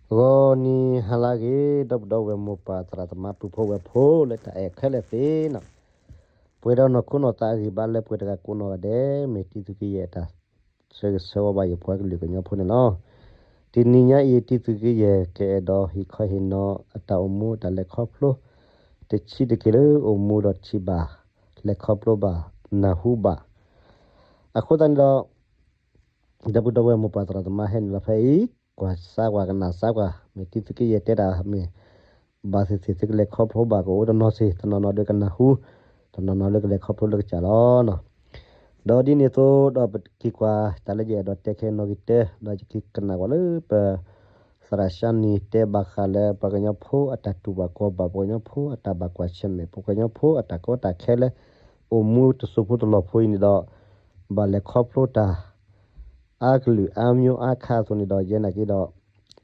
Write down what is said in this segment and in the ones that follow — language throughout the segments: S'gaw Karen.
ဂီၤနံၤဟါလၢအဂ့ၤ ဒီပုၢ်ဒီဝဲၢ်မိၢ်ပၢ်သရၣ်သမါပုၢ်ဖိဝဲၢ်ဖိလၢတၢ်အဲၣ်ခဲလၢာ်သ့ၣ်နီၤ, ပှဲၤဒီးနီၢ်ခိနီၢ်သးအဂံၢ်ဘါလၢပှဲၤတဂၤကိးနီၢ်ဂၤဒဲး မ့ၢ်တံသုးက့ယဲၢ်တၢ်ဆၢဂ့ၤဆၢဝါဘၣ်ယပှၤကလုာ်ကညီဖိန့ၣ်လီၤ. တနံၤညါအံၤ တံသုးက့ယဲၢ်ကအဲၣ်ဒိးဟ့ၣ်ခီဟ့ၣ်နီၤ အတၢ်အိၣ်မူအတၢ်လဲၤခီဖျိ တဆံးတက့ၢ်လၢအိၣ်မူဒီးထံၣ်ဘၣ် လဲၤခီဖျိဘၣ် နၢ်ဟူဘၣ်. အဃိသတးန့ၣ်ဒီး ဒီပုၢ်ဒီဝဲၢ်မိၢ်ပၢ်သရၣ်သမါဟဲနုာ်လီၤဖဲအံၤ ကွၢ်စၢကွၢ်ကနၣ်စၢကွၢ် မ့ၢ်တံသုးက့ယဲၢ်တဲတၢ်မ့ၢ် ဘၣ်သ့ၣ်သ့ၣ်သုကလဲၤခီဖျိဘၣ်ကအိၣ်တနီၤစ့ၢ် တနီၤနီၤဒီးကနၢ်ဟူ တနီၤနီၤလၢကလဲၤခီဖျိလၢကစၢ်လီၤ. ဒီးဒ်န့ၣ်အသိးဒီးပက့ၤကွၢ်တၢ်လၢယအဲၣ်ဒိးတဲခဲနီၣ်ဂံၢ်တၢ ဒီးယက့ၤကနၣ်ကွၢ်လၢပ သရၣ်ၡါနံၤတဲဘၣ်ဃးလၢ ပှၤကညီဖိအတၢ်တူၢ်ဘၣ်ခီၣ်ဘၣ် ပှၤကညီဖိအတၢ်ဘၣ်ကွၢ်ဆၢၣ်မဲာ် ပှၤကညီဖိအတၢ်ကီတၢ်ခဲလၢ အိၣ်မူတစိၤဖိတလီၢ်ဖိအံၤန့ၣ်ဒီး ဘၣ်လဲၤခီဖျိတၢ် အါကလုာ်အါမျိုးအါခါအသိးန့ၣ်ဒီး ယဲနာ်က့ဒီး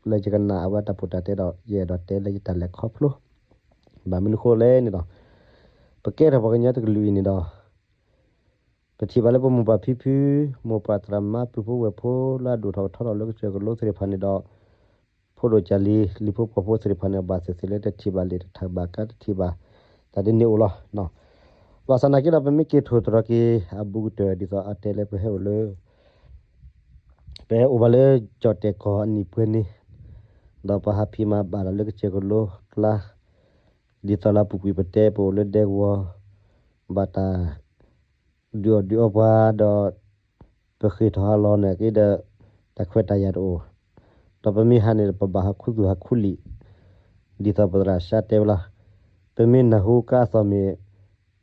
လၢယကနၣ်အဝဲတၢ်ပူၤတၢ်တဲဒီး ယအဲၣ်ဒိးတဲလၢယတၢ်လဲၤခီဖျိ ဘၣ်မနုၤဃိလဲၣ်န့ၣ်ဒီး ပကဲထီၣ်ပှၤကညီတကလုာ်အံၤန့ၣ်ဒီး ပထံၣ်ဘၣ်လၢပမိၢ်ပၢ်ဖံဖု မိၢ်ပၢ်သရၣ်မါပုၢ်ဖိဝဲၢ်ဖိလၢအဒိၣ်ထီၣ်ကထီထီၣ်လၢကစၢၢ်ကလိသ့ၣ်တဖၣ်န့ၣ်ဒီး ဖိဒိၣ်ကၢ်လံၤ လံၤဖိပှီၤဖိသ့ၣ်တဖၣ်န့ၣ် ဘၣ်သ့ၣ်သ့ၣ်လၢတထံၣ်ဘၣ်လံာ်တထံၣ်ဘၣ်ကါတထံၣ်ဘၣ် တၢ်ဒ်န့ၣ်အိၣ်လီၤ. ဘၣ်ဆၣ်နာ်က့ဒီး ပမ့ၢ်က့ၤထိၣ်သတြီၤက့ၤအဘူးကတၢၢ် ဒ်သိးအတဲလၢပဟဲအိၣ်လၢ ပဟဲအိၣ်ဘၣ်လၢကၠီၣ်တဲာ်ကီၢ်အနံၣ်ပှဲၤန့ၣ် ဒီးပဟးဖံးမၤဘၣ်ဒီးလၢကစၢၢ်ကလိကျါ ဒ်သိးလၢအပူၤကွံာ်ပတဲပအိၣ်လၢဒဲကဝီၤ ဘၣ်တၢ် ဒုးအီၣ်ဒုးအီပှၤဒီး ပဃ့ၢ်ထီၣ်ဟးလီၤန့ၣ်က့ဒီး တၢ်ခွဲးတၢ်ယာ်တအိၣ်, ဒီးပမ့ၢ်ဟးန့ၣ်ဒီး ပဘၣ်ဟးခူသူၣ်ဟးခူလံာ်, ဒ်သိးပသရၣ်ၡါတဲဝဲလီၤ. ပမ့ၢ်နၢ်ဟူကါအသီၣ်မ့ၢ်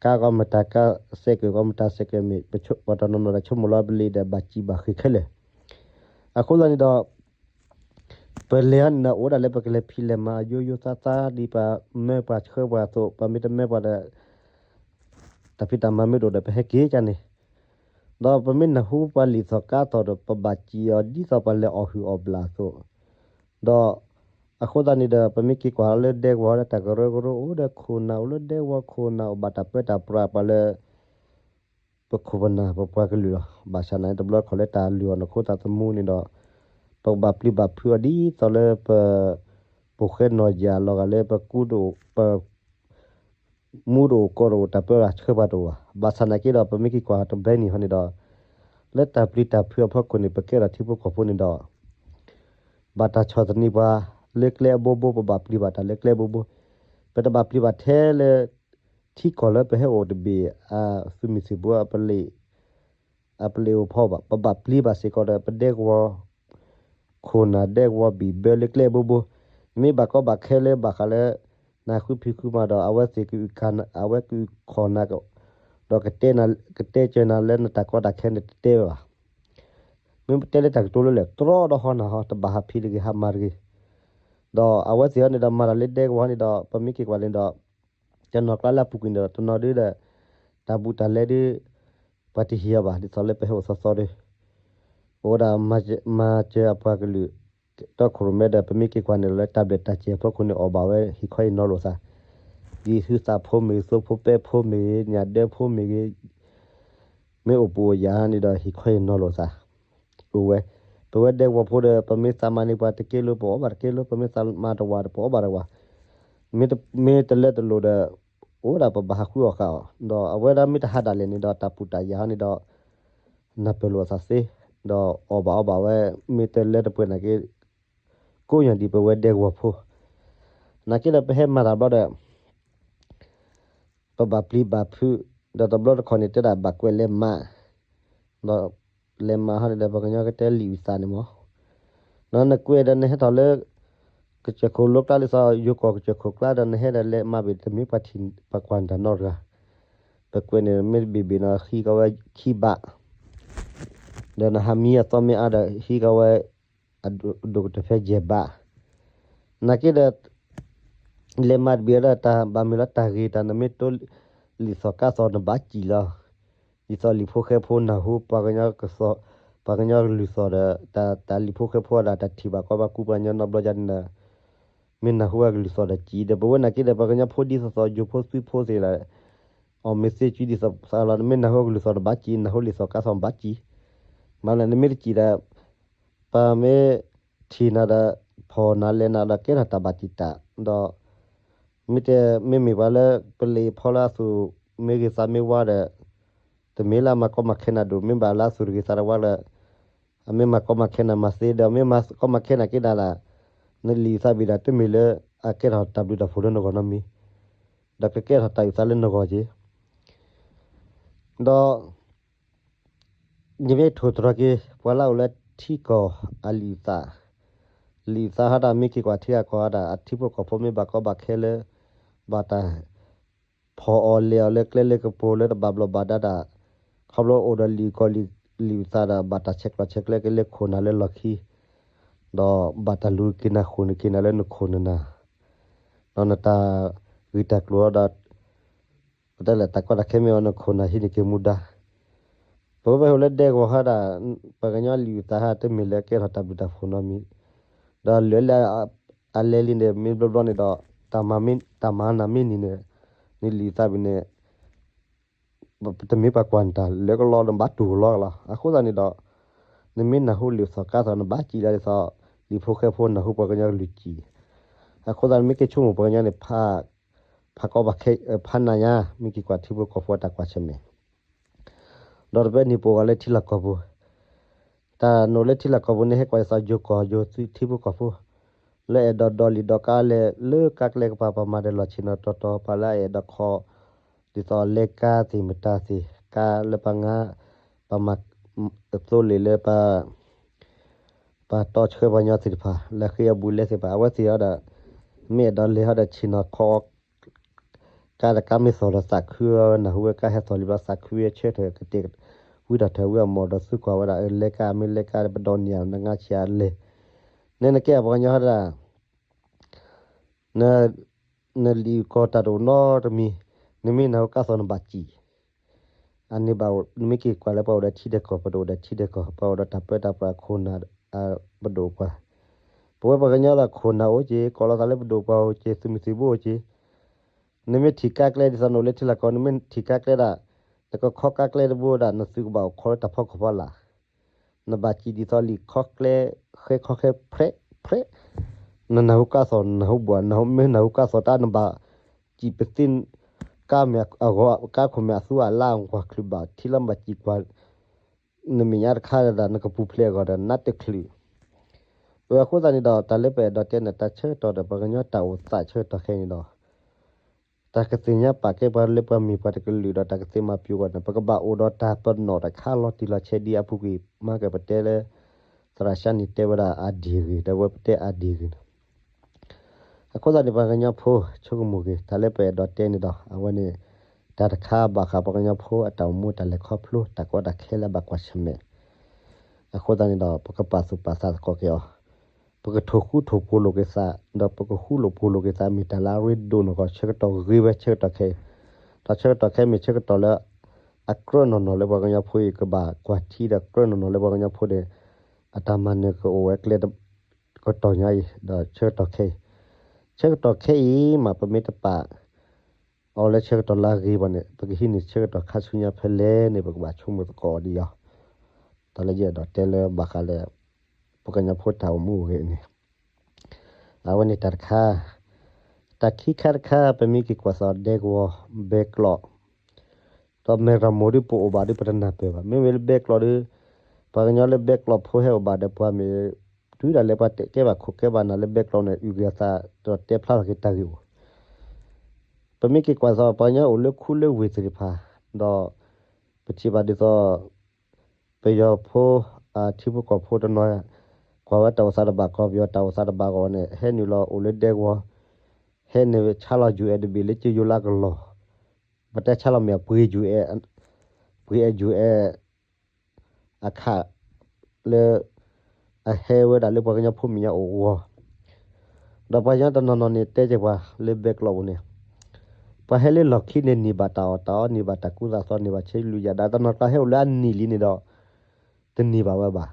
ကါကီမတၤကါ စဲးကၢးကီမတၤစဲးကၢးမ့ၢ် ပှၤတနီၤနီၤဒီးဆိကမိၣ်လီၤပလံာ်ဒီး ဘၣ်စံၣ်ဘၣ်ဃ့ၢ်ခဲလၢာ်. အဃိသတးန့ၣ်ဒီး ပလဲၤအီၤန့ၣ်ဒီး အိၣ်ဒၣ်လၢပကလဲၤဖံးလဲၤမၤအယိယိသးသး ဒ်ပမၢပှၤဆှၢပှၤအသိး, ပမ့ၢ်တမၢပှၤဒီး တၢ်ဖံးတၢ်မၤမ့ၢ်တအိၣ်ဒီး ပဟဲက့ၤကန့ၣ်, ဒီးပမ့ၢ်နၢ်ဟူပှၤလံာ်သီၣ်ကါသီၣ်ဒီး ပဘၣ်စံၣ်အီၤဒ်သိးပှၤလဲၤအီၣ်ဟုၣ်အီၣ်ဘျၣ်အသိး, ဒီးအဃိသတးန့ၣ်ဒီး ပမ့ၢ်က့ၤကွၢ်လၢဒဲကဝီၤဒီး တၢ်ကရၢကရိအိၣ်ဒီး ခိၣ်နၢ်အိၣ်လၢဒဲကဝီၤ ခိၣ်နၢ်အိၣ်ဘၣ်တၢ်ပၢတၢ်ပြးပှၤလၢ ပခိၣ်ပနၢ်ပပှၤကလုာ်လီၤ. ဘၣ်ဆၣ်နာ်တဘျီတခီၣ်လၢတၢ်လုၢ်အီၣ်နခိသးသမူန့ၣ်ဒီး ပကဘၣ်ပျံၤဘၣ်ဖုးအီၤဒ်သိးလၢပ ပိာ်ဃဲနီၢ်ယၢ်လီၤဂာ်လၢပကူတအိၣ် ပ မူတအိၣ်ကီတအိၣ် တၢ်ပၢတၢ်ဆှၢပှၤတအိၣ်ဘၣ်. ဘၣ်ဆၣ်နာ်က့ဒီး ပမ့ၢ်က့ၤကွၢ်တဘျီန့ၣ်ဟီန့ၣ်ဒီး လၢတၢ်ပျံၤတၢ်ဖုးအဖီခိၣ်န့ၣ် ပကဲထီၣ်ထံဖိကီၢ်ဖိန့ၣ်ဒီး ဘၣ်တၢ်ဆီၣ်သနံးပှၤလၢကျဲအဘိဘိ ပဘၣ်ပျံၤဘၣ်တၢ်လၢကျဲအဘိဘိ, ပတဘၣ်ပျံၤဘၣ်ထဲလၢ ထံကီၢ်လၢပဟဲအိၣ်တဘ့ၣ် အသုးမုၢ်သံၣ်ဘိ အပလ့ၣ်အိၣ်ဖီဘၣ်. ပဘၣ်ပျံၤဘၣ်စ့ၢ်ကီးဒီး ပဒဲကဝီၤ ခိၣ်နၢ်ဒဲကဝီၤဘံၣ်ဘၢလၢကျဲအဘိဘိ, မ့ၢ်ဘၣ်ကီဘၣ်ခဲလၢဘၣ်ဃးလၢ နဃုဖံးဃုမၤဒီး အဝဲသ့ၣ်ကအုၣ်ခီၣ်နၤ ဒီးကတဲနၤ ကတဲစၢၤနၤလၢနတၢ်ကီတၢ်ခဲန့ၣ် တတဲဝဲဘၣ်. မ့ၢ်ပတဲလၢတၢ်ကတိၤလၢလဲၣ် တြီဒီးဟီနၤဟီ တဘၣ်ဟးဖံးတဂ့ၤ ဟးမၤတဂ့ၤ. ဒီးအဝဲသ့ၣ်ဟီန့ၣ်ဒီး မၤတၢ်လၢဒဲကဝီၤန့ၣ်ဒီး ပမ့ၢ်က့ၤကွၢ်န့ၣ်ဒီး တနီၤကျါလၢအပူၤကွံာ်န့ၣ်ဒီး တနီၤဒုဒီး တၢ်ဘူးတၢ်လဲဒု ပှၤတဟ့ၣ်အီၤဘၣ် ဒ်သိးလၢပဟဲအိၣ်သီသီဒီး အိၣ်ဝဲဒၣ်မၤစၢၤအပှၤကလုာ် တီခိၣ်ရိၣ်မဲဒီး ပမ့ၢ်က့ၤကွၢ်န့ၣ်ဒီး လၢတၢ်ဘျဲၣ်တၢ်စဲၤအဖီခိၣ်န့ၣ် အီၣ်ဘၣ်ဝဲ ဟ့ၣ်ခီဟ့ၣ်နီၤလိာ်သး, ဒ်ဟုသၣ်ဖိမ့ၢ်ဂ့ၤ သိဖိပဲဖိမ့ၢ်ဂ့ၤ ညၣ်ဒၢဖိမ့ၢ်ဂ့ၤ မ့ၢ်အိၣ်ပူၤအိၣ်ယာ်န့ၣ်ဒီး ဟ့ၣ်ခီဟ့ၣ်နီၤလိာ်သး အိၣ်ဝဲ. ပဝဲဒဲကဝီၤဖိဒီး ပမ့ၢ်သးမၤန့ၢ်ပှၤတကဲလိၤ ပအီၣ်ဘၣ်တကဲလိၤ ပမ့ၢ်သးမၤတဝာ်ဒီး ပအီၣ်ဘၣ်တဝာ်, မ့ၢ်တ မ့ၢ်တလၢတလိၤဒီး အိၣ်ဒၣ်ပဘၣ်ဟးဃုအီၣ်ဃာ်အီၤ, ဒီးအဝဲဒၣ်မ့ၢ်တဟးဒၣ်လဲာ်န့ၣ်ဒီး တၢ်ပူၤတၢ်ယာ်ဟီန့ၣ်ဒီး နၢ်ပၢၢ်လိာ်အသးသ့, ဒီးအီၣ်ဘၣ်အီဘၣ်ဝဲ မ့ၢ်တလၢတပှဲၤနာ်က့ ကိးညါဒ်ပဝဲဒဲကဝီၤဖိ, နာ်က့ဒီးပဟဲမၤတၢ်ဘျီဒီး ပဘၣ်ပျံၤဘၣ်ဖုး, ဒီးတဘျီတခီၣ်န့ၣ် တဲဒၣ်ဘၣ်ကွဲးလဲၤမး, ဒီးလဲၤမးဟီန့ၣ်ဒီး ပှၤကညီကတဲလံာ်အုၣ်သးန့ၣ်မး, ဒီးနကွဲးဒီးနဟဲထီၣ်လၢ ကစၢၢ်ခိၣ်လိကျါ ဒ်သိးယိၤကီၢ်ကစၢၢ်ခိၣ်ကျါဒီး နဟဲဒီးလဲၤမၤဘၣ်တမ့ၢ်ပှၤထံၣ် ပှၤကွၢ်တၢ်နီတဂၤ, ပကွဲးန့ၣ် မ့ၢ်တဘ့ၣ်ဘ့ၣ်နီၤ ဟံးကီးဝဲခံဘး, ဒီးနဟးမံအသီမ့ၢ်အါဒီး ဟံးကီးဝဲ အဒိၣ်ကတၢၢ်ဖဲယဲၢ်ဘး, နာ်က့ဒီး လဲၤမၤတဘ့ၣ်ဒီး တၢ်ဘၣ်မ့ၢ်လီၤတၢ်ဂ့ၤတၢ် နမ့ၢ်တိလံာ်သီၣ်ကါသီၣ်နဘၣ်စံၣ်လီၤ, ဒ်သိးလံာ်ဖိဃဲဖိနၢ်ဟူ ပှၤကညီကသီၣ် ပှၤကညီကလုၢ်သီၣ်ဒီး တၢ်လံာ်ဖိဃဲဖိဒီး တၢ်ထံၣ်ဘၣ်ကီဘၣ်ကူပှၤကညီနီတဘျီဒ်န့ၣ်ဒီး မ့ၢ်နၢ်ဟူဝဲကလုၢ်သီၣ်ဒီးစံၣ်ဒီး ပဝဲနာ်က့ဒီး ပှၤကညီဖိဒ်သိးသိး ယိၤဖိသွံၣ်ဖိသ့ၣ်လီၤ, အီၣ်မ့ၢ်သ့ကွံဒ်သိးသးလီၤ, နမ့ၢ်နၢ်ဟူကလုၢ်သီၣ်တဘၣ်စံၣ် နၢ်ဟူလံာ်သီၣ်ကါသီၣ်ဘၣ်စံၣ်, မ့ၢ်လၢနမ့ၢ်တစံၣ်ဒီး ပမ့ၢ်ထံၣ်နၤဒီး ဖီၣ်နၤလဲၤနၤဒီးကဲထီၣ်တၢ်ဘၣ်တံာ်တာ်, ဒီး မ့ၢ်တဲ မ့မ့ၢ်ပှၤလၢ ပလံၤဖီလၢအသူၣ် မ့ၢ်ဂ့ၤသးမ့ၢ်ဝါဒီး တမ့ၢ်လၢအမၤကီမၤခဲနၤဒိၣ် မ့ၢ်ဘၣ်လၢအသူၣ်တဂ့ၤသးတဝါလၢ အမ့ၢ်မၤကီမၤခဲနၤမၤသ့ဒီး မ့ၢ်မၤကီမၤခဲနၤက့ၤနၤလၢ နလံာ်သးဘ့ၣ်ဒၣ်တမ့ၢ်လၢ အကဲထီၣ်တၢ်ဘျုးတၢ်ဖှိၣ်လၢနဂီၢ်နီတမံၤ, ဒီးကကဲထီၣ်တၢ်အုၣ်သးလၢနဂီၢ်က့ၤ ဒီး ယမ့ၢ်ထိၣ်သတြီၤက့ၤ ပှၤလၢအအိၣ်လၢထံကီၢ်အလံာ်အုၣ်သး, လံာ်အုၣ်သးဟီဒၣ် မ့ၢ်က့ၤကွၢ်ထံဂၤကီၢ်ဂၤဒၣ် အထံဖိကီၢ်ဖိမ့ၢ်ဘၣ်ကီဘၣ်ခဲလၢ ဘၣ်တၢ်ဖီၣ်အီၤလဲၤအီၤလၢကျဲလၢကပူၤလၢတဘၣ်ဘျီးဘၣ်ဒါဒၣ်, ခီဖျိအိၣ်ဒီးလံာ်ကီၢ်လံာ်အုၣ်သးဒီး ဘၣ်တၢ်ဆဲးကျိးဆဲးကျၢက့ၤလၢခိၣ်နၢ်လၢလီၢ်ခံ, ဒီးဘၣ်တၢ်လူၤက့ၤနၤဃိၣ်နက့ၤနၤလၢနခိၣ်နနၢ်, ဒီးနတၢ်ဂ့ၢ်တၢ်ကျိၤဒီး ပတဲလဲၣ် တၢ်ကီတၢ်ခဲမ့ၢ်အီၤ နခိၣ်နၢ်ဟံးန့ၢ်က့ၤမူဒါ, ပဝဲပဟဲအိၣ်လၢဒဲကဝီၤဟီဒၣ် ပှၤကညီလံာ်အုၣ်သးဟီ တမ့ၢ်လၢကဲထီၣ်တၢ်ဘျုးတၢ်ဖှိၣ်နီတမံၤ, ဒီးလၢလၢအလဲၤလံန့ၣ် မ့ၢ်ဘျီဘျီန့ၣ်ဒီး တၢ်မၤနၤမ့ၢ်နံၤန့ၣ် နလံာ်အုၣ်သးဘ့ၣ်န့ၣ် တမ့ၢ်ပှၤကွၢ်နတၢ်လၢကလီဒီးဘၣ်တူၢ်ကလီကလီ, အဃိသတးန့ၣ်ဒီး နမ့ၢ်နၢ်ဟူလံာ်အုၣ်သးကါသီး နဘၣ်စံးဒၣ်ဒ်သိး လံာ်ဖိဃဲဖိနၢ်ဟူပှၤကညီကလုၢ်စံး, အဃိသတးနမ့ၢ်က့ၤဆိကမိၣ်ပှၤကညီန့ၣ် ဖးကီဘၣ်ခဲ ဖးနးညါ မ့ၢ်က့ၤကွၢ်ထံဖိကီၢ်ဖိအတၢ်ကွၢ်ဆၢၣ်မဲာ်, ဒီးတဘျီန့ၣ်ပအိၣ်ဂၤလၢထံလီၢ်ကီၢ်ပူၤ, တၢ်နအိၣ်လၢထံလီၢ်ကီၢ်ပူၤန့ၣ် ဟဲကွၢ်ဒ်သိးယိၤကီၢ်ယိၤထံဖိကီၢ်ဖိ, လၢအဲၣ်ဒိးဒိးလံာ်ဒိးကါလဲၣ် လၢကါကျဲကပၤ ပှၤမၤဒီးလီၢ်ဆ့ၣ်နီၤတီတီ ပှၤလၢအအဲၣ်ဒိးခီ ဒ်သိးလဲကါသ့ၣ်မတၤသ့ၣ် ကါလၢပှၤငါ ပှၤမၤသိလ့ၣ်လၢ ပှၤတီဆှၢပှၤကညီသ့ၣ်တဖၣ် လၢဃ့အဘူးလဲသ့ၣ်တဖၣ် အဝဲသ့ၣ်ဟီဒီး မ့ၢ်အဲၣ်ဒိးလဲၤဟီဒီးဆ့ၣ်နီၤခီ ကါတကါမ့ၢ်သီၣ်ဒီးသးခုဝဲ နၢ်ဟူဝဲကါဟဲသီၣ်လံဘျီသးခုဝဲဆၢထၢၣ်ကတဲာ် ဝံထီၣ်ထၢၣ်ဝံအမီၢ်ဒီးသုကွၢ်ဝဲဒၣ် အလဲကါမ့ၢ်လဲကါ ပဒိးန့ၢ်ဧါ နငါဆံးအလဲၣ်, နဲနကဲပှၤကညီဟီဒၣ် နလံာ်ကီၢ်တၢ်တအိၣ်နီတမံၤ, နမ့ၢ်နၢ်ဟူကါသီၣ်နဘၣ်စံး, အန့ၣ်ဘၣ် နမ့ၢ်က့ၤကွၢ်လၢပှၤအိၣ်ဒီးထံဒီးကီၢ် ပဒိၣ်ဒီးထံဒီးကီၢ် ပှၤအိၣ်ဒီးတၢ်ပၢတၢ်ပြးခိၣ်နၢ် ပဒိၣ်ပှၤ, ပဝဲပှၤကညီလၢခိၣ်နၢ်အိၣ်က့ၤ ကိးလီၤသးလၢပဒိၣ်ပှၤအိၣ်က့ၤ သုးမုၢ်သံၣ်ဘိအိၣ်က့ၤ, နမ့ၢ်ထံၣ်ကါကျဲဒ်သိးနအိၣ်လၢထံလီၢ်ကီၢ် နမ့ၢ်ထံၣ်ကါကျဲဒၣ်, နကခီကါကျဲတဘိဒၣ် နသုးကဘၣ်အိၣ်ခိးလၢတၢ်ဖီခိၣ်ဖီလာ် နဘၣ်စံးဒ်သိးလံာ်ခီကျဲ ဃဲခီဃဲဖြဲးဖြဲး, နနၢ်ဟူကါသီၣ် နနၢ်ဟူဘှီး နမ့ၢ်နၢ်ဟူကါသီၣ်တၢ် နဘၣ်စံးပသ့ ကါမ့ၢ်အဂီၤ ကါခိၣ်မ့ၢ်အသူအလါ ကွၢ်ချုးဘၣ် ထံလၢဘၣ်စံးကွၢ်, နမဲာ်ညါတခါဒၣ် နကပူၤဖျဲးအဂီၢ်ဒီး နးတချုး, အဃိသတးန့ၣ်ဒီး တၢ်လၢပအဲၣ်ဒိးတဲန့ၣ် တၢ်ဆၢကတီၢ်ဒီး ပှၤကညီတၢ်အိၣ်သးဆၢကတီၢ်ခဲအံၤန့ၣ်ဒီး တၢ်ကသ့ၣ်ညါပာ်ကဲပှၤလၢပှၤမ့ၢ်ပှၤတကလုာ်ဒီး တၢ်ကသ့မၤပျိၤအဂီၢ်န့ၣ် ပကဘၣ်အိၣ်ဒီးတၢ်ပနီၣ်တခါလီၤတံၢ်လီၤဆဲးဒ်အပူၤကွံာ် မၤကပတဲလၢ သရၣ်ၡါန့ၣ်တဲဝဲဒၣ်အဒ့ၣ်ဂ့ၤ ဒီးဝဲပတဲအဒ့ၣ်ဂ့ၤန့ၣ် အဃိသတးန့ၣ် ပှၤကညီဖိဆိကမိၣ်ဂ့ၤ တၢ်လၢပအဲၣ်ဒိးတဲန့ၣ်ဒီး အဝဲန့ၣ် တၢ်တခါဘၣ်ဃးပှၤကညီဖိအတၢ်အိၣ်မူတၢ်လဲၤခီဖျိ တၢ်ကီတၢ်ခဲလၢအဘၣ်ကွၢ်ဆၢၣ်မဲာ် အဃိသတးန့ၣ်ဒီး ပကပာ်သူၣ်ပာ်သးသကိးက့ၤအီၤ, ပကထိၣ်ဃူထိၣ်ဖိးလိာ်က့ၤသး ဒီးပကဃူလိာ်ဖိးလိာ်က့ၤသး မ့ၢ်တၢ်လၢအရ့ဒိၣ်နီၢ်ကီၢ် ဆၢကတီၢ်ဂ့ၤဝဲ ဆၢကတီၢ်ခဲအံၤ, ဒီးဆၢကတီၢ်ခဲမ့ၢ်ဆၢကတီၢ်လၢ အကြၢးနီၢ်နီၢ်လၢပှၤကညီဖိအံၤ ကဘၣ်ကွၢ်ထံဒီးကြၢးနီၢ်နီၢ်လၢပှၤကညီဖိန့ၣ် အတၢ်မၤနၢၤကအိၣ်ဝဲကျဲ ကတီၢ်ညါအံၤ ဒီးဆၢကတီၢ်ခဲအံၤ, ဆၢကတီၢ်ခဲအံၤမး ပမ့ၢ်တပာ် အီၤလၢဆၢကတီၢ်လၢအဂ့ၤဘၣ်န့ၣ် ပကဟံးန့ၢ်ဆၢကတီၢ်ခါဆူညါဖဲလဲၣ်န့ၣ် ပကဘၣ်ဆိကမိၣ်သကိးအီၤဒ်အံၤ, တၢ်လၢယအဲၣ်ဒိးတဲလၢဘၣ်ဃးလၢ ပှၤကညီဖိတၢ်အိၣ်မူအိၣ်ဂဲၤန့ၣ် အဝဲန့ၣ်တၢ်တခါ, တၢ်ခံခါတခါ ပမ့ၢ်က့ၤကွၢ်သးဒဲကဝီၤ ဘဲကျိး ဒီးမဲၢ်ရမိၢ်ဒ်ပအိၣ်ဘၣ်ဒ်ပတနၢ်ပၢၢ်ဘၣ်. မ့မ့ၢ်လၢဘဲကျိးဒီး ပှၤကညီလၢဘဲကျိးဖိဟဲအိၣ်ဘၣ်ဒီးပှၤမ့ၢ် တုၤဒၣ်လဲာ်ပှၤတဲကဲဘၣ်ခိၣ်ကဲဘၣ်နၤလၢဘဲကျိးန့ၣ် အုၣ်က့ၤအသး ဒီးတဲဖျါထီၣ်က့ၤတၢ်ဂ့ၢ်အိၣ် ပမ့ၢ်က့ၤကွၢ်သး ပှၤကညီအိၣ်လၢခူလၢဝ့ၢ်သ့ၣ်တဖၣ် ဒီး ပထံၣ်ဘၣ်ဒ်သိး ပယီၤဖိ ထံဖိကီၢ်ဖိတနီၤ ကွၢ်ဝဲတၢ်အိၣ်သးတဘၣ်ကီ ပယီၤတၢ်အိၣ်သးတဘၣ်ကီန့ၣ် ဟဲနုာ်လီၤအိၣ်လၢဒဲကဝီၤ ဟဲနုာ်ဆါလီၤယူၤအဲၣ်တဘ့ၣ်လၢကယိၤလၢကလီၢ် ပတဲဆါလီၤမ့ၢ်အပှ့ၤယူၤအဲၣ် ပှ့ၤအဲၣ်ယူၤအဲၣ် အခး လၢ အဟဲဝဲဒၣ်လၢပှၤကညီဖိမဲာ်ညါအိၣ်အဂီၢ် ဒီးပှၤကညီတနီၤနီၤန့ၣ် တဲက့ၤပှၤလၢဘဲကျိးပူၤန့ၣ် ပှၤဟဲလၢလီၢ်ခံန့ၣ် န့ၢ်ဘၣ်တၢ်အီၣ်တၢ်အီ န့ၢ်ဘၣ်တၢ်ကူသးသီ န့ၢ်ဘၣ်ဆဲးလုၢ်ယၤဒါ တနီၤကျါဟဲအိၣ်လၢအနံၣ်လံန့ၣ်ဒီး တန့ၢ်ဘၣ်ဝဲဘၣ်.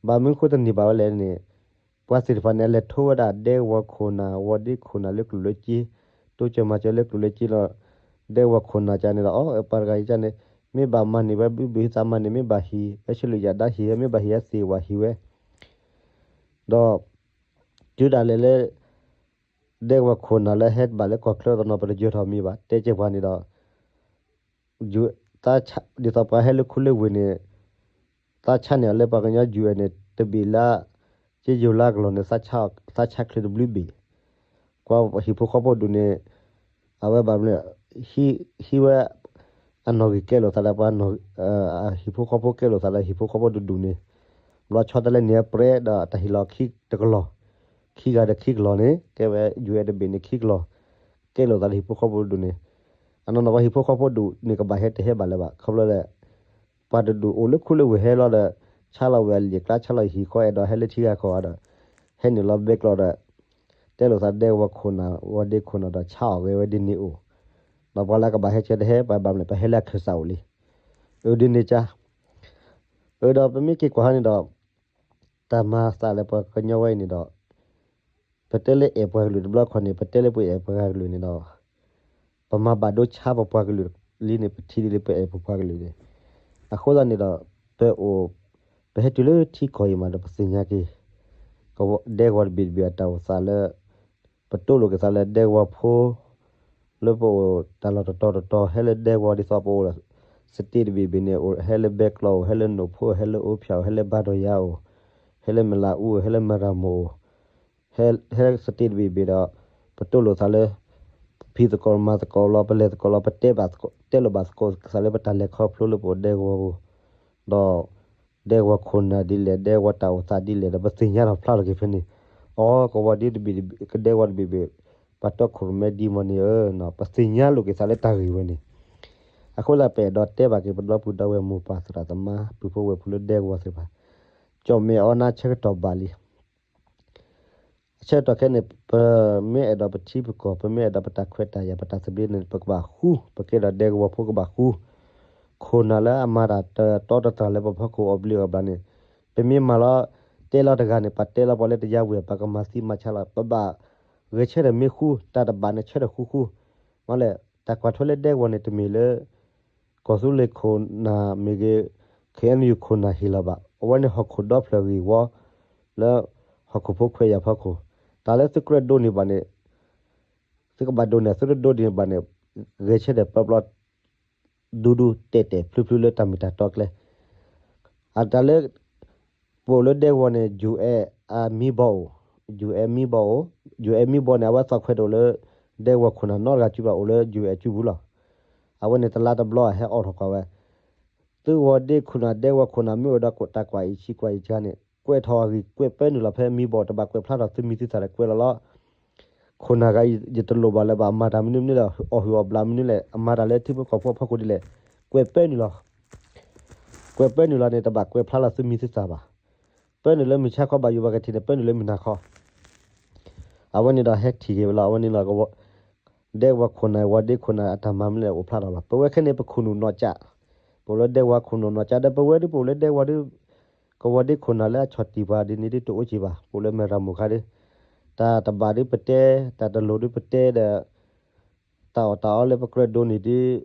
ဘၣ်မနုၤဃိတန့ၢ်ဘၣ်ဝဲလဲၣ်န့ၣ် ပှၤသ့ၣ်တဖၣ်န့ၣ် အလဲၤထိဝဲဒၣ်ဒဲကဝီၤခိၣ်နၢ် ဝီၤဒ့ခိၣ်နၢ်လၢကျိၣ်လၢစ့ တိစၢၤမၤစၢၤလၢကျိၣ်လၢစ့လီၤ. ဒဲကဝီၤခိၣ်နၢ်ကန့ၣ်ဒီး အီ ပှၤတဂၤအံၤကန့ၣ် မ့ၢ်ဘၣ်မၤန့ၢ်ဝဲ ဘုဘုဟံးသးမၤန့ၢ် မ့ၢ်ဘၣ်ဟံးဝဲဆဲးလုၢ်ယၤဒါဟံးဝဲ မ့ၢ်ဘၣ်ဟံးဝဲသ့ၣ်ဝဲဟံးဝဲ ဒီး တုၤဒၣ်လဲာ်လၢ ဒဲကဝီၤခိၣ်နၢ်လၢဟဲဘၣ်လၢကီၢ်ချၢတနီၤ ပတယၢၤထီၣ်မံၤဘၣ် တဲကဲပှၤန့ၣ်ဒီး ဒ်သိးပှၤဟဲလၢခူလၢဝ့ၢ်န့ၣ် သးဆါန့ၢ်အီၤလၢပှၤကညီ ယူၢ်အဲၣ်န့ၣ် တဘ့ၣ်လၢ ကယိၤလါကလီၢ်န့ၣ် သးဆါချၢတဘျုးဘ့ၣ် ကွၢ်ဟံၣ်ဖိဃီဖိဒူၣ်န့ၣ် အဝဲဘၣ်မနုၤ ဟံးဝဲ အနီၣ်ဂံၢ်ကဲလိာ်သးဒီးပှၤ ဟံၣ်ဖိဃီဖိကဲလိာ်သးဒီးဟံၣ်ဖိဃီဖိတဒူၣ်န့ၣ် ဘျီဆီတလဲန့ၢ်ပြဲဒီးတၢ်ဟ့ၣ်လီၤခံတကလီၢ် ခံဂၤဒီးခံကလီၢ်န့ၣ် ကဲဝဲယူၢ်အဲၣ်တဘ့ၣ်န့ၣ်ခံကလီၢ် ကဲလိာ်သးဒီးဟံၣ်ဖိဃီဖိတဒူၣ်န့ၣ် အနီၢ်နီၢ်ပှၤဟံၣ်ဖိဃီဖိဒူၣ်န့ၣ် ကဘၣ်ဟဲတဟဲဘၣ်လၢၤဘၣ် ခီဖျိလၢ ပှၤတဒူၣ်အိၣ်လၢခူလၢဝ့ၢ်ဟဲလီၤဒီး ဆါလီၤဝဲအလံာ်အကျါ ဆါလီၤဟံၣ်ဃီ အဲၣ်ဒိးဟဲလၢထံဂၤကီၢ်ဂၤဒီး ဟဲနုာ်လီၤဘဲကျိာ်ဒီး တဲလိာ်သးဒဲကဝီၤခိၣ်နၢ် ဝီၤဒ့ခိၣ်နၢ်ဒီး ဆါအီၣ်ဂဲၤဝဲဒ်န့ၣ်အိၣ် ဒီးပှၤလၢကဘၣ်ဟဲဆၢတဟဲ ပှၤဘၣ်မနုၤ ပဟဲလၢအခၢၣ်စးအိၣ်လံ အဒ်န့ၣ်ကါ အဒီးပမ့ၢ်က့ၤကွၢ်ဟီန့ၣ်ဒီး တၢ်မၤသးလၢပှၤကညီဝဲအံၤန့ၣ်ဒီး ပတဲလၢအဲၣ်ပှၤကလုာ်တဘျီခီန့ၣ် ပတဲလၢပအဲၣ်ပှၤကလုာ်န့ၣ်ဒီး ပမၤဘၣ်ဒိဆါပပှၤကလုာ်လံန့ၣ် ပထံၣ်ဒ်လၢပအဲၣ်ပပှၤကလုာ်န့ၣ် အဃိသတးန့ၣ်ဒီး ပအိၣ် ပဟဲတုၤလၢထံကီၢ်အံၤမးဒီး ပသ့ၣ်ညါက့ၤ ဒဲကဝီၤတဘ့ၣ်တဘ့ၣ်အတၢ်အိၣ်သးလၢ ပတိၢ်လိာ်က့ၤသးလၢဒဲကဝီၤဖိ လၢပအိၣ်တၢ်လီၢ်တတီၤတတီၤ ဟဲလၢဒဲကဝီၤဒ်သိးပအိၣ် state တဘ့ၣ်ဘ့ၣ်န့ၣ် အိၣ်ဟဲလၢဘဲကျိာ်အိၣ် ဟဲလၢနိၣ်ဖိ ဟဲလၢအိဖၠၣ်အိၣ် ဟဲလၢဘါဒီးယၤအိၣ် ဟဲလၢမလၤအူအိၣ် ဟဲလၢမရၤမိၣ်အိၣ် ဟဲ hea state တဘ့ၣ်ဘ့ၣ်ဒီး ပတိၢ်လိာ်သးလၢ ပဖံးသကိးမၤသကိးလီၤ ပလဲၤသကိးလီၤ ပတဲဘၣ်သကိး တဲလိာ်ဘၣ်သကိးကသးလၢပတၢ်လဲၤခီဖျိလၢပအိၣ်ဒဲကဝီၤပူၤ ဒီး ဒဲကဝီၤခိၣ်နၢ်ဒ်လဲၣ် ဒဲကဝီၤတၢ်အိၣ်သးဒ်လဲၣ်ဒီး ပသ့ၣ်ညါထီၣ်ဖျါထီၣ်က့ၤဖဲန့ၣ် အိ ကဝီၤဒ်တဘ့ၣ် ကဒဲကဝီၤတဘ့ၣ်ဘ့ၣ် ပှၤတီခိၣ်ရိၣ်မဲဒ်မီၢ်န့ၣ်ဧၢ ပသ့ၣ်ညါလိာ်က့ၤသးလၢတၢ်ဂ့ၢ်ဝဲန့ၣ် အဃိသတးပအဲၣ်ဒိးတဲဘၣ်က့ၤပဒီပုၢ်ဒီဝဲၢ်မိၢ်ပၢ်သရၣ်သမါ ပုၢ်ဖိဝဲၢ်ဖိလၢဒဲကဝီၤသ့ၣ်တဖၣ် ကၠီၣ်မဲာ်အီနါဆၢကတီၢ်ဘၣ်လံ အဆၢကတီၢ်ခဲအံၤန့ၣ် ပမ့ၢ်အဲၣ်ဒိးပထံပကီၢ် ပမ့ၢ်အဲၣ်ဒိးပတၢ်ခွဲးတၢ်ယာ် ပတၢ်သဘျ့န့ၣ် ပကဘၣ်ဃူ ပကဲဒီးဒဲကဝီၤဖိကဘၣ်ဃူ ခိၣ်နၢ်လၢအမၤတၢ်တတီတတြၢ်လၢပဖီခိၣ်အီၣ်ဘျ့အီၣ်ဘျးန့ၣ် ပမ့ၢ်မၤလီၤ တဲလီၤတဂၤန့ၣ် ပတဲလီၤပှၤလၢတယါဝံၤ ပကမၤသံမၤဆါလီၤ ပဘၣ်ဂဲၤဆၢထၢၣ်မ့ၢ်ဃူ တၢ်တဘၣ်န့ၣ်ဆၢထၢၣ်ဃူဃူ မ့ၢ်လဲၣ် တၢ်ကွၢ်ထွဲလၢဒဲကဝီၤန့ၣ် တမ့ၢ်လၢ ကီၢ်သူလ့ၤခိၣ်နၢ်မ့ၢ်ဂ့ၤ ခ့ၣ်အဲၣ်ယူၣ်ခိၣ်နၢ်ဟ့ၣ်လီၤဘၣ် အဝဲန့ၣ်ဟီၣ်ခိၣ်ဒီဖျၢၣ်ဂ့ၢ်ဝီ လၢဟီၣ်ခိၣ်ဖိခွဲးယာ်ဖီခိၣ် တၢ်လၢသုကြၢးဒိးန့ၢ်ဘၣ်န့ၣ် သုကဘၣ်ဒိးန့ၢ် သုတဒိးန့ၢ်ဘၣ်န့ၣ် ဂဲၤဆၢထၢၣ်ပျီပျီ ဒူဒူတဲာ်တဲာ်ဖျုးဖျုးလၢတၢ်မ့ၢ်တၢ်တီကျဲ အတၢ်လၢ ပအိၣ်လၢဒဲကဝီၤန့ၣ် ယူၢ်အဲၣ်အမံဘီအိၣ်, ယူၢ်အဲၣ်မံဘီအိၣ်, ယူၢ်အဲၣ်မံဘီန့ၣ် အဝဲသီၣ်ခွဲးတအိၣ်လၢ ဒဲကဝီၤခိၣ်နၢ်နီတဂၤစုဘၣ် အိၣ်လၢယူၢ်အဲၣ်စုပူၤလီၤ. အဝဲန့ၣ်တလါတဘျီအဟဲအိးထီၣ်ကွၢ်ဝဲ သုဝီၤဒ့ခိၣ်နၢ် ဒဲကဝီၤခိၣ်နၢ်မ့ၢ်အိၣ်ဒီးတၢ်ကွၢ်အံၤဆံးကွၢ်အံၤဆံးန့ၣ် ကွဲးထီၣ်အဂံၢ်ကွဲးပၢနုာ်လီၤဖဲမံဘီ တဘၣ်ကွဲးဖျါထီၣ်သုမံၤသုသၣ်ဒီးကွဲးလီၤလီၤ. ခိၣ်နၢ်ဂၤအံၤ ယတလိၣ်ဘၣ်လၢၤဘၣ် အမၤတၢ်မနုၤမနုၤလဲၣ် အီၣ်ဟုၣ်အီၣ်ဘျးမနုၤလဲၣ် အမၤတၢ်လၢထံဖိကီၢ်ဖိအဖီခိၣ်ဒ်လဲၣ် ကွဲးပၢနုာ်လီၤ. ကွဲးပၢနုာ်လီၤန့ၣ် တဘၣ်ကွဲးဖျါလီၤသုမံၤသုသၣ်ဘၣ်. ပၢနုာ်လၢမုၢ်ဆါခီဘၣ်ယိၣ်ဘၣ်ကထံၣ်န့ၣ် ပၢနုာ်လၢမုၢ်နၤခီ အဝဲန့ၣ်ဒီးဟဲထံၣ်က့ၤဝဲလီၤ အဝဲန့ၣ်လီၤ ဒဲကဝီၤခိၣ်နၢ် ဝီၤဒ့ခိၣ်နၢ် အတၢ်မၤမနုၤလဲၣ်အိၣ်ဖျါထီၣ်လီၤ. ပဝဲခဲန့ၣ် ပခိၣ်နူာ်နီၢ်ကၠး ပအိၣ်လၢဒဲကဝီၤခိၣ်နူာ်နီၢ်ကၠး ဒီးပဝဲဒ်ပအိၣ်လၢဒဲကဝီၤဒ် ကဝီၤဒ့ခိၣ်နၢ်လၢအဆီၣ်တံၢ်ပှၤဒ်န့ၣ်ဒ်တအိၣ်က့ၤဘၣ် ပအိၣ်လၢမဲၢ်ရမိၢ်ခါဒ် တၢ်တဘၣ်ဒ်ပတဲ တၢ်တလိၣ်ဒ်ပတဲဒီး တၢ်အီၣ်တၢ်အီလၢပကြၢးဒိးန့ၢ်ဒ်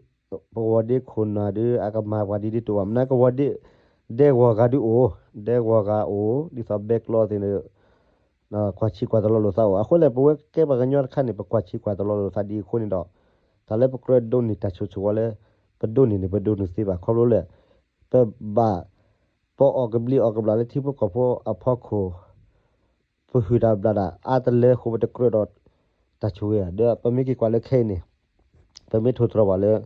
ပဝီၤဒ့ခိၣ်နၢ်ဒ် အကမၤပှၤဒ်ဒ်တအိၣ်ဘၣ် မနုၤကဝီၤဒ့ ဒဲကဝီၤဂၤဒ်အိၣ် ဒဲကဝီၤဂၤအိၣ် ဒ်သိးဘဲကျီသ့ၣ်န့ၣ် ကွၢ်ဆံးကွၢ်တလီၤလိာ်သးအိၣ် အဃိလဲၣ် ပဝဲကဲပှၤကညီတခါန့ၣ် ပကွၢ်ဆံးကွၢ်တလီၤလိာ်သးဒ်အဃိန့ၣ်ဒီး တၢ်လၢပကြၢးဒိးန့ၢ်တၢ်ဆိၣ်ဆိၣ်ဝဲလၢ ပဒိးန့ၢ်န့ၣ် ပဒိးန့ၢ်သ့ဘၣ် ခီဖျိလၢ ပဘၣ် ပအီၣ်ကဘျံးအီၣ်ကဘျၣ်လၢထံဖိကီၢ်ဖိအဖီခိၣ် ပဟုၣ်တၢ်ဘျၣ်တၢ်အါတလၢဃိ ပတကြၢးဒီးတၢ်ဆိၣ်ဂ့ၤဧါ ဒီးပမ့ၢ်က့ၤကွၢ်လၢခဲအံၤန့ၣ် ပမ့ၢ်ထိၣ်သတြီၤဘၣ်လၢ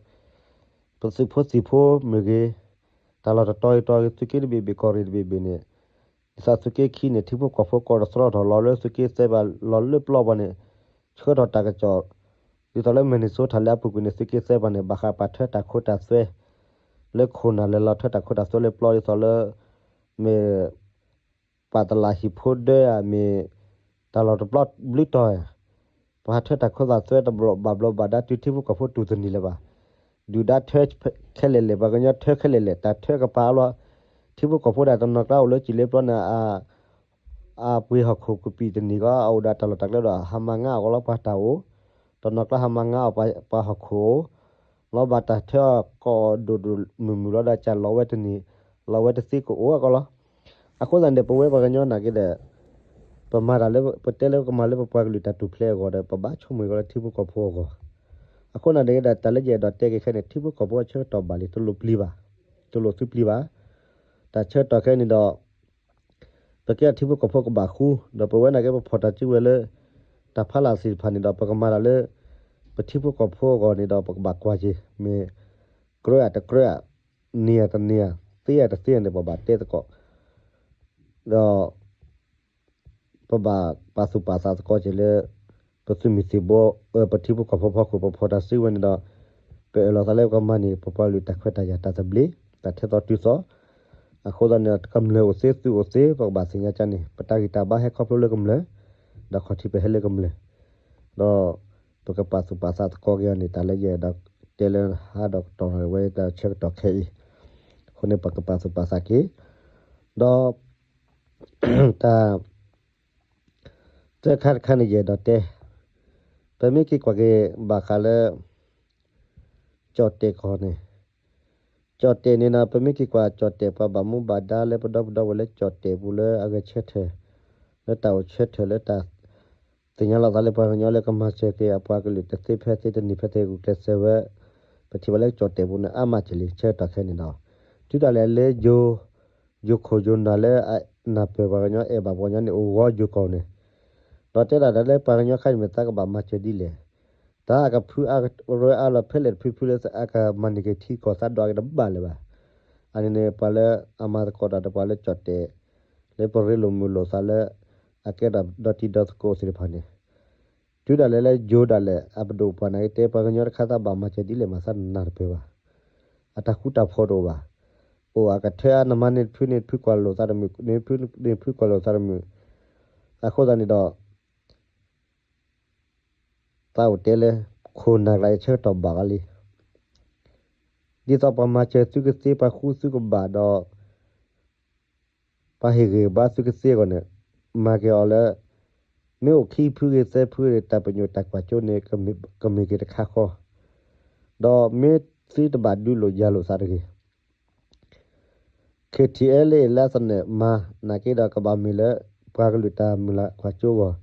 ပသုးဖိသံၣ်ဖိမ့ၢ်ဂ့ၤ တၢ်လီၢ်တတီၤဂ့ၤတီၤဂ့ၤ သုးက့တဘ့ၣ်ဘ့ၣ်ကီၢ်ရ့ၣ်တဘ့ၣ်ဘ့ၣ်န့ၣ် ဒ်သိးသုးက့ခံန့ၣ် ထံဖိကီၢ်ဖိကီၢ်တသြီထီၣ်လီၤလၢသုးက့သၢဘၣ်လီၤလၢပျီဘၣ်န့ၣ် ဆှၢထီၣ်တၢ်ကစီၣ် ဒ်သိးလၢ Minnesota လၢအပူၤကွံာ်န့ၣ် သုးက့သၢဘၣ်န့ၣ် ဘၣ်ဃးပာ်ထွဲတၢ်ခိတၢ်သွဲ လၢခိၣ်နၢ်လဲၤလီၤထွဲတၢ်ခိတၢ်သွဲလၢပျီဒ်သိးလၢ မ့ၢ် ပာ်တလးဟံၣ်ဖိဒၢဧါ မ့ၢ် တၢ်လီၢ်တဘျီဘျုးတီၤဧါ ပဟးထွဲတၢ်ခိတၢ်သွဲတဘျီဘၣ်ဘျီဘၣ်ဒါတုၤထံဖိကီၢ်ဖိတူၢ်သနံၤလၢၤဘၣ် ဒုၣ်ဒါထွဲခဲလၢာ်လဲၣ် ပှၤကညီထွဲခဲလၢာ်လဲၣ် တၢ်ထွဲကပၤအလီၢ် ထံဖိကီၢ်ဖိဒၣ်တနီၤကျါအိၣ်လၢစံၣ်လၢပျီန့ၣ် အပှ့ၤဟီၣ်ခိၣ်ကပံာ်တနံၤကီး အအိၣ်ဒီးတၢ်လီၢ်တၢ်ကျဲဒီး ဟးမၤငါအီၣ်ကီးလီၤပှၤတၢ်အိၣ်, တနီၤကျါဟးမၤငါအီၣ်ပှၤဟီၣ်ခိၣ်အိၣ်, လီၤဘၣ်တၢ်ထွဲအီၤကိးဒိၣ်ဒိၣ်မုၢ်မုၢ်လီၤဒီး ကၢ်လီၤဝဲတနံၤ, လီၤဝဲတသ့ကအိၣ်အကီးလီၤ. အဃိသတးန့ၣ် ပဝဲပှၤကညီနာ်က့ဒီး, ပ ပမၤတၢ်လၢ ပတဲလၢပကမၤလၢပပှၤကလုာ်တၢ်ထူၣ်ဖျဲးအဂီၢ်ဒီး ပဘၣ်ဆိကမိၣ်က့ၤလၢထံဖိကီၢ်ဖိအဂီၢ်. အဃိန့ၣ်ဒီး တၢ်လၢယအဲၣ်ဒိးတဲက့ၤခဲအံၤန့ၣ် ထံဖိကီၢ်ဖိအဆၢကတီၢ်ဘၣ်လံ တလိၣ်ပျံၤဘၣ်, တလိၣ်သုပျံၤဘၣ်. တၢ်ဆၢကတီၢ်ခဲအံၤန့ၣ်ဒီး ပကဲထံဖိကီၢ်ဖိကဘၣ်ဃူ, ဒီးပဝဲန့ၣ်က့ ပဖီၣ်တၢ်စုဝဲလၢ တၢ်ဖီလာ်သ့ၣ်တဖၣ်န့ၣ်ဒီး ပကမၤတၢ်လၢ ပထံဖိကီၢ်ဖိအဂီၢ်န့ၣ်ဒီး ပကဘၣ်ကွၢ်က့ၤ မ့ၢ်ကြၢးဧါတကြၢးဧါ, န့ၢ်ဧါတန့ၢ်ဧါ, သ့ဧါတသ့ဧါန့ၣ် ပဘၣ်တဲသကိး ဒီး ပဘၣ်ပာ်သူၣ်ပာ်သးသကိးက့ၤလၢ ပသုးမုၢ်သံၣ်ဘိ ပထံဖိကီၢ်ဖိဖီခိၣ် ပဖီၣ်တၢ်စုဝဲန့ၣ်ဒီး ပအၢၣ်လီၤသးလၢပကမၤန့ၢ် ပပှၤကလုာ်တၢ်ခွဲးတၢ်ယာ်တၢ်သဘျ့ တၢ်ထဲသိးတုၤသိး, အဃိသတးန့ၣ်ဒီး ကမျၢၢ်အိၣ်သ့ သုးအိၣ်သ့ ပကဘၣ်သ့ၣ်ညါကန့ၣ် ပတၢ်ဂံၢ်တၢ်ဘါဟဲခီဖျိလၢကမျၢၢ်, ဒီးခီၣ်ထံးပဟဲလၢကမျၢၢ်, ဒီး ပကပာ်သူၣ်ပာ်သးသကိးက့ၤအီၤန့ၣ် တၢ်လၢယအဲၣ်ဒိးတဲလၢဟါဒီးကတီၢ်ဝဲတၢ်ဆၢကတီၢ်ခဲအံၤ, အဃိန့ၣ် ပကပာ်သူၣ်ပာ်သးက့ၤ, ဒီး တၢ် သၢခါတခါန့ၣ် ယအဲၣ်ဒိးတဲ, ပမ့ၢ်က့ၤကွၢ်က့ၤဘၣ်ဃးလၢ ကၠီၣ်တဲာ်ကီၢ်န့ၣ်, ကၠီၣ်တဲာ်န့ၣ်ဒီး ပမ့ၢ်က့ၤကွၢ်ကၠီၣ်တဲာ် ပှၤဘၣ်မူဘၣ်ဒါလၢပဒီပုၢ်ဒီဝဲၢ်လၢကၠီၣ်တဲာ်ပူၤလၢအဂဲၤဆၢထၢၣ်, လၢတၢ်အိၣ်ဆၢထၢၣ်လၢတၢ် သ့ၣ်ညါလီၤသးလၢပှၤကညီလၢကမၤစၢၤက့ၤအပှၤကလုာ်တသ့ဖဲသ့ တနံၤဖဲသ့ ဂုာ်ကျဲးစၢးဝဲ, ပထံၣ်ဘၣ်လၢကၠီၣ်တဲာ်ပူၤန့ၣ် အါမးက့ၤလံ ဆၢကတီၢ်ခဲအံၤန့ၣ်ဒီး, တုၤဒၣ်လဲာ်လၢယိၤ ယိၤခိၣ်ယိၤနၢ်လၢအနၢ်ပၢၢ်ပှၤကညီ အဲၣ်ဘၣ်ပှၤကညီန့ၣ် အိၣ်ဂီၤယိၤကီၢ်န့ၣ်, ဒီးတဲဒၣ်တၢ်လၢပှၤကညီခါန့ၣ် မ့ၢ်သးကဘၣ်မၤစၢၤဒ်လဲၣ်, တၢ်အကဖုအါရၢအါလီၤ ဖဲလဲၣ်တဖုဖုလၢအကမၤန့ၢ်က့ၤထံကီၢ်သးဒီးအကတဘၣ်လၢၤဘၣ်. အန့ၣ်န့ၣ် ပှၤလၢအမၤသကိးတၢ်ဒီးပှၤလၢကၠီၣ်တဲာ် လၢပရ့လိာ်မုာ်လိာ်သးလၢ အကဲဒီးဒီတံၤဒီသကိးသ့ၣ်တဖၣ်န့ၣ်, တုၤဒၣ်လဲာ်လၢယိၤဒၣ်လဲာ် အပဒိၣ်ပှၢ်နာ်က့တဲ ပှၤကညီတခါသးဘၣ်မၤစၢၤဒ်လဲၣ်မး သးနၢ်တပၢၢ်ဘၣ်. အတၢ်ဃူတၢ်ဖိးတအိၣ်ဘၣ်. အိၣ်အကထၢအါ နမၤန့ၢ်တဖုန့ၣ် ဖုကွၢ်လိာ်သးတမုာ်, န့ၢ်ဖုန့ၢ်ဖုကွၢ်လိာ်သးတမုာ်. အဃိသတးန့ၣ်ဒီး သးအိၣ်တဲလၢ ခိၣ်နၢ်ကျါအံၤဆၢကတီၢ်ဘၣ်အီၤလံ. ဒ်သိးပှၤမၤစၢၤသုကသ့ ပှၤဃူသုကဘၣ်ဒီး ပှၤဟ့ၣ်ဂံၢ်ဘါသုကသ့အဂီၢ်န့ၣ်, မၤက့ၤအီၤလၢ မ့ၢ်အိၣ်ခံဖုဂ့ၤသၢဖုဂ့ၤ တၢ်ပညိၣ်တၢ်ကွၢ်စိန့ၣ် ကမ့ၢ်က့ၤတခါဃီ, ဒီးမ့ၢ်သုတဘၣ်ဒုးလိာ်ယၤလိာ်သးတဂ့ၤ. ခ့ထံအဲလ့ၣ်လၢသနၢၣ်မၤ နာ်က့ဒီးကဘၣ်မ့ၢ်လၢ ပှၤကလုာ်တၢ်မုၢ်လၢ်ကွၢ်စိအဂီၢ်,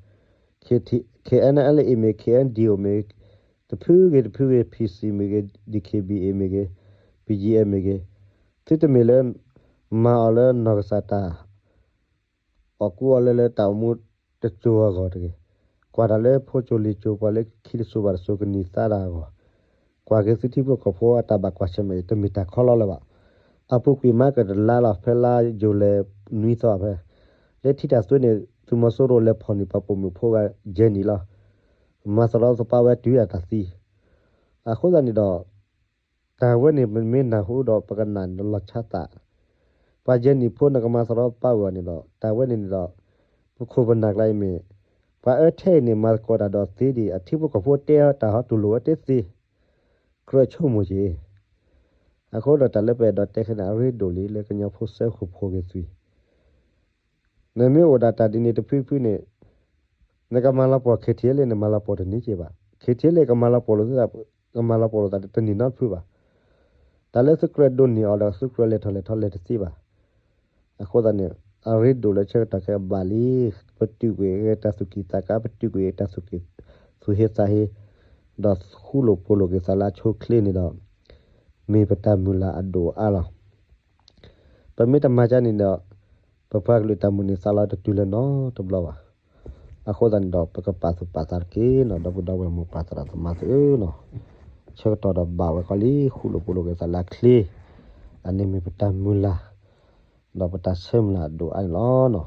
ခ့ထံ ခ့အဲနအဲလ့ၣ်အံၤမ့ၢ် ခ့အဲဒံအိၣ်မ့ၢ် တဖုဂ့ၤတဖုဂ့ၤ ဖံစံမ့ၢ်ဂ့ၤ ဒံခ့ဘံအ့မ့ၢ်ဂ့ၤ ဘံယံအဲမ့ၢ်ဂ့ၤ, သုတမ့ၢ်လၢ မၤအီၤလၢနီၢ်ကစၢ်တၢ် အီၣ်ကူအီလၢလၢတၢ်အိၣ်မူတစိၤအဂီၢ်တဂ့ၤ. ကွၢ်တၢ်လၢဖိစိၤလံၤစိၤ ပှၤလၢခံတစိၤဘၣ်တစိၤကနံၤသးတၢ်အဂီၢ်, ကွၢ်က့ၤသုထံဖိကီၢ်ဖိအတၢ်ဘၣ်ကွၢ်ဆၢၣ်မဲာ်အံၤ တမ့ၢ်တၢ်ခီလီလၢၤဘၣ်. အပူၤကွံာ်မးကတလါလီၤ ဖဲလါယူၤလံနွံသီဖဲ လၢထံတၢ်သွ့န့ၣ် သုးမီၤစိရိၤလဲၤဖီၣ်န့ၢ်ပှၤပိာ်မုၣ်ဖိဂၤယဲၢ်နံၣ်လီၤ. မၤသရီသပှၢ်ဝဲတုၤအတၢ်သံ. အဃိသတးန့ၣ်ဒီး တၢ်ဝဲန့ၣ် မ့မ့ၢ်နၢ်ဟူဒီးပကနၣ်လီၤဆီသး, ပှၤယဲၢ်နံၣ်ဖိနကမၤသရီပာ်ဝဲအီၤန့ၣ်ဒီး တၢ်ဝဲန့ၣ်န့ၣ်ဒီး ပခိၣ်ပနၢ်ကျါအံၤမ့ၢ် ပှၤအၢထဲအံၤန့ၣ် မၤသကိးတၢ်ဒီးသ့ဒံး အထံဖိကီၢ်ဖိတဲတၢ်ဟီတူၢ်လိာ်ဝဲတသ့, ကြၢးဆိကမိၣ်က့ၤ. အဃိဒီးတၢ်လၢပအဲၣ်ဒိးတဲခဲန့ၣ် အရ့ဒိၣ်လံလၢကညီဖိစၢဖှိၣ်ဖိဂ့ၤသွံၣ် နမ့ၢ်အိၣ်ဒၣ်တၢ်ဒ်န့ၣ်တဖုဖုန့ၣ် နကမၤလီၤပှီၢ် ခ့ထံအဲလ့ၣ်န့ၣ် မၤလီၤပှီၢ်တန့ၢ်က့ၤဘၣ်. ခ့ထံအဲလ့ၣ်ကမၤလီၤပှီၢ်လိာ်သး ကမၤလီၤပှီၢ်လိာ်သးတန့ၢ်နီတဖုဘၣ်. တၢ်လၢသုကြၢးဒိးန့ၢ်အီၤဒီး သုကြၢးလဲၤထီၣ်လဲၤထီလဲၤတသ့ဘၣ်. အဃိသတးန့ၣ် အရ့ဒိၣ်လၢဆၢကတီၢ်ခဲအံၤဘၣ်လံ. ပတုာ်ကွံာ်ဂ့ၤတၢ်သူၣ်ကံၢ်သးကါ, ပတုာ်ကွံာ်တၢ်သူၣ်ကံၢ်သူၣ်ဟ့သးဟ့, ဒီးဃူလိာ်ဖိးလိာ်က့ၤသးလၢအဆိအချ့န့ၣ်ဒီး မ့ၢ်ပတၢ်မုၢ်လၢ်အဒိၣ်အါလီၤ. ပမ့ၢ်တမၤကန့ၣ်ဒီး ပပှၤကလုာ်တၢ်မုၢ်န့ၢ်သးလီၤတတုၤလၢၤနီတဘျီဘၣ်. အဃိသတးန့ၣ်ဒီး ပကပာ်သူၣ်ပာ်သးတက့ၢ်နီၤ ဒီပုၢ်ဒီဝဲၢ်မိၢ်ပၢ်သရၣ်သမါသ့ၣ်ဧၢနီၤ, ဆၢကတီၢ်ဒီးဘၣ်ဝဲဃီလံ ဃူလိာ်ဖိးလိာ်က့ၤသးလၢအချ့, အန့ၣ်မ့ၢ်ပတၢ်မုၢ်လၢ် ဒီးပတၢ်ဆၢမုၢ်လၢ်အဒိၣ်အါန့ၣ်လီၤ.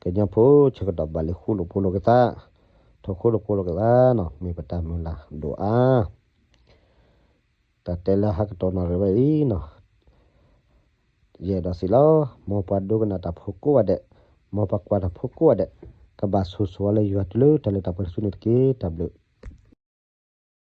ကညီဖိဆၢကတီၢ်ဘၣ်လံ ဃူလိာ်ဖိးလိာ်က့ၤသး, ထိၣ်ဃူလိာ်ဖိးလိာ်က့ၤသးနီၤ မ့ၢ်ပတၢ်မုၢ်လၢ်ဒိၣ်အါ တၢ်တဲလၢဟါကတီၢ်နီၣ်ရံၣ်ဝဲအံၤနီၤ, ယအဲၣ်ဒိးစံးလီၤ. မ်ပှၤဒိကနၣ်တၢ်ဖိကိးဂၤဒဲး, မ်ပှၤကွၢ်တၢ်ဖိကိးဂၤဒဲး, ကဘၣ်ဆိၣ်ဂ့ၤဆိၣ်ဝါလၢယွၤတုၤလၢတၢ်လၢတၢ်ပှဲၤတစုန့ၣ်တက့ၢ်. တၢ်ဘျုး